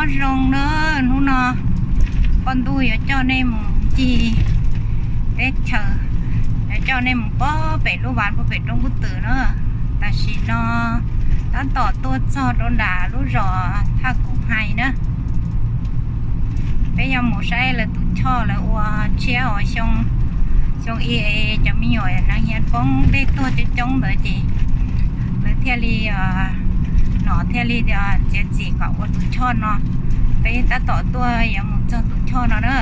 Zoo na, hnub no poj ntuj yuav coj nej mus ncig teb chaws, yuav coj nej mus pog pem lub vas puag pem roob Kub Twm na. Tam sim no tab tom tuaj txog rau nram lub zos Thaj Kaum Hais na. Peb yuav mus saib lawv tus choj lawv ua tshiab os. Xyoo, xyoo ib cov me nyuam Nab Hias poob dej tuag coob coob ntawd ces lawv thiaj li, nom thiaj li txiav txim kom ua tus choj no. Peb tab tom tuaj yuav mus txog tus choj no na.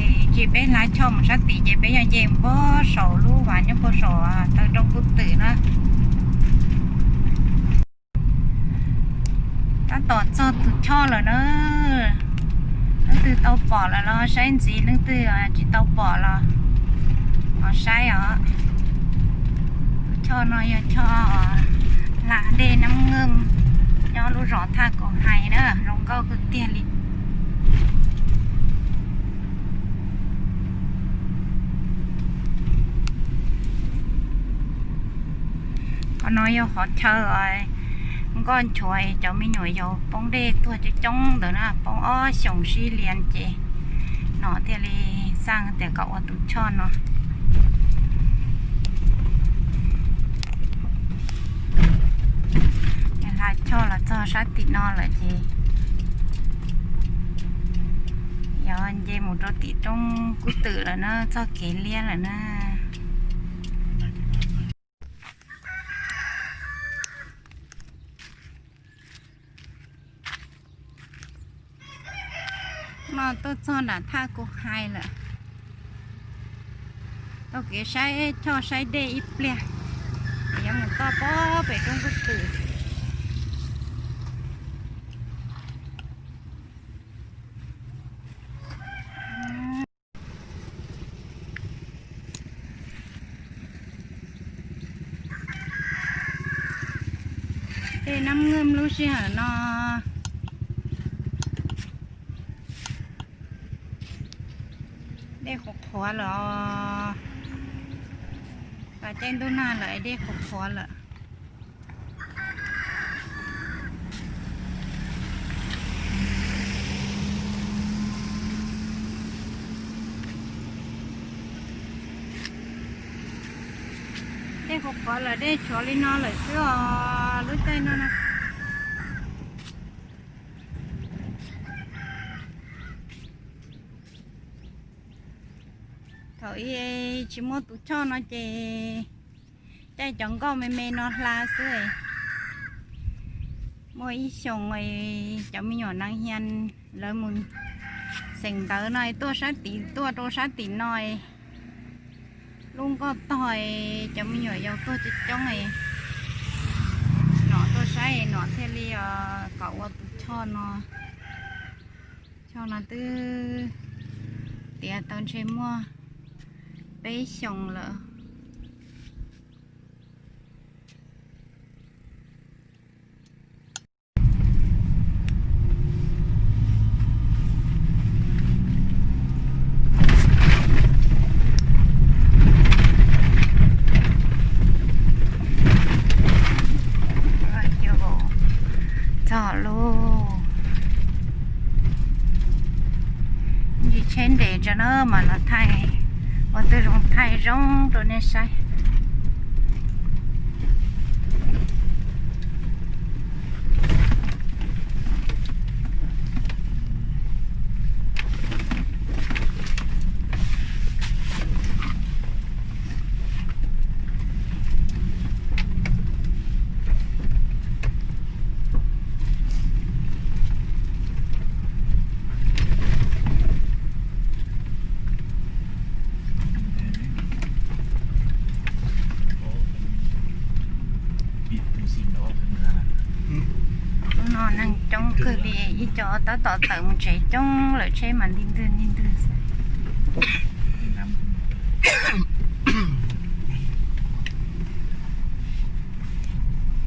Es tsis peb hla choj mus sab tid ces peb yuav nce mus pog saum lub vas nyob pog saum taw roob Kub Twm na. Tab tom txog tus choj lawm na. Leej twg tau pom lawm los saib ntxiv, leej twg tsis tau pom los ho saib os. Tus choj no yog choj hla dej Nab Nqeej nyob lub zos Thaj Kaum Hais na, zoo nkauj kawg tiag li. Qhov no yog qhov chaw nkoj nchuav cov me nyuam yaus poob dej tuag coob coob ntawd na, poob ob xyoos sib lias ces nom thiaj li xaj tias kom ua tus choj no. Hla choj los txog sab tim no lawm ces yog nce mus rau tim roob Kub Twm lawm na, txoj kev liab lawm na. No tuaj txog nram Thaj Kaum Hais lawm. Taug kev saib choj saib dej ib pliag, yuav mus toj pog pem roob Kub Twm. Dej Nab Nqeej lub sij hawm no dej qhuav qhuav lawm os. Pas caij ntuj nag lawm dej qhuav qhuav lawm. Dej qhuav qhuav lawm, dej tshuav li no lawm xwb os lub caij no na. Thaum ub tsis muaj tus choj no ces caij cov nkoj me me no hla xwb. Muaj ib xyoos cov me nyuam Nab Hias lawv mus xeem ntawv no tuaj sab tid, tuaj rau sab tim no, lub nkoj tog, cov me nyuam yaus tuaj coob coob, nom tuaj saib nom thiaj li kom ua tus choj no. Choj no twb tiav tau ntshe muaj peb xyoos lawm. Txog lub ntsis tsheb nres tso na mas los thaij ua tej zoo, thaij zoo rau nej saib. Hnub no neeg coob kawg li, ib co tab tom tawm mus tsev coob lawm, tsheb mas nti ntwg nti ntwg xwb.